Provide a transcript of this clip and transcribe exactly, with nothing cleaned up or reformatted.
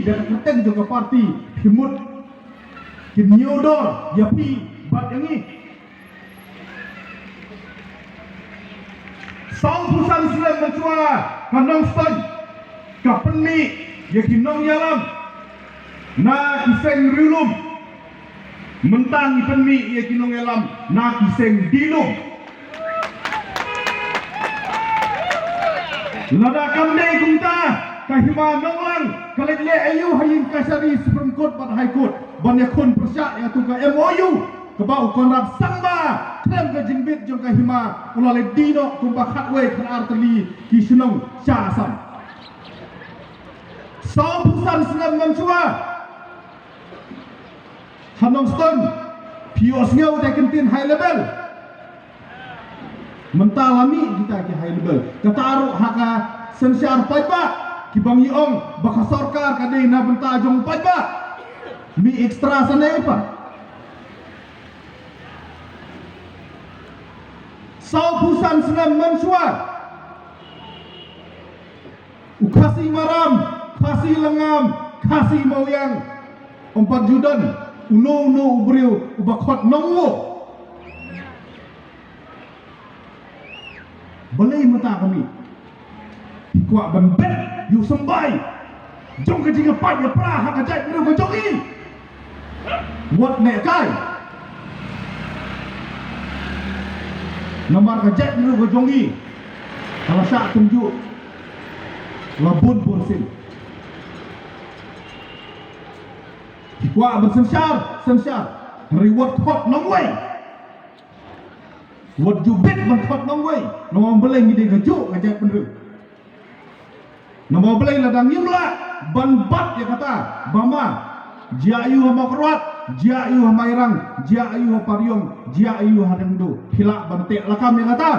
Ka kyrteng jong ka party phi mut kin ñiew dor ïa phi bad ïa ngi. Sawphew san snem mynshuwa ka Nongstoiñ ka pynmih ïa ki nongïalam na ki seng riewlum. Mynta ngi pynmih ïa ki nongïalam na ki seng dihlum. Lada kam dei kumta, ka hima Nonglang ka leit leh aïu ha ïing kashari, Supreme Court bad High Court ban ïakhun pyrshah ïa tu ka M O U kaba u Conrad Sangma, khlem ka jingbit jong ka hima, u la leit die noh kumba khatwei khatar tylli ki shnong sha Assam. Sawphew san snem mynshuwa ha Nongstoiñ phi ïohsngew da ki ktien high level. Mynta la mih kita ki high level. Kata ruh ha ka synshar paidbah, kiba ngi ong ba ka sorkar ka dei na bynta jong paidbah. Mih extra sane pat. Sawphew san snem mynshuwa u Khasi Maram, Khasi Lyngngam, Khasi Mawiang, ym pat ju don uno uno u briew uba khot nongwei. Balei mynta ka mih? Phi kwah ban bet ïa u symbai jong ka jingïapait ïapra ha ka jaitbynriew ka jong ngi? Wat lehkai. Namar ka jaitbynriew ka jong ngi ka la shah tynjuh la bun bun sien. Phi kwah ban synshar, synshar. Hynrei wat khot nongwei. Wat ju bit ban khot nongwei. Namar balei ngi dei kajuh ka jaitbynriew. Namar balei lada ngim lah ban bat ïa kata, ba ma, jia aïu ha Mawkyrwat, jia aïu ha Mairang, jia aïu ha Pariong, jia aïu ha Riangdo, phi lah ban teh lakam ïa kata?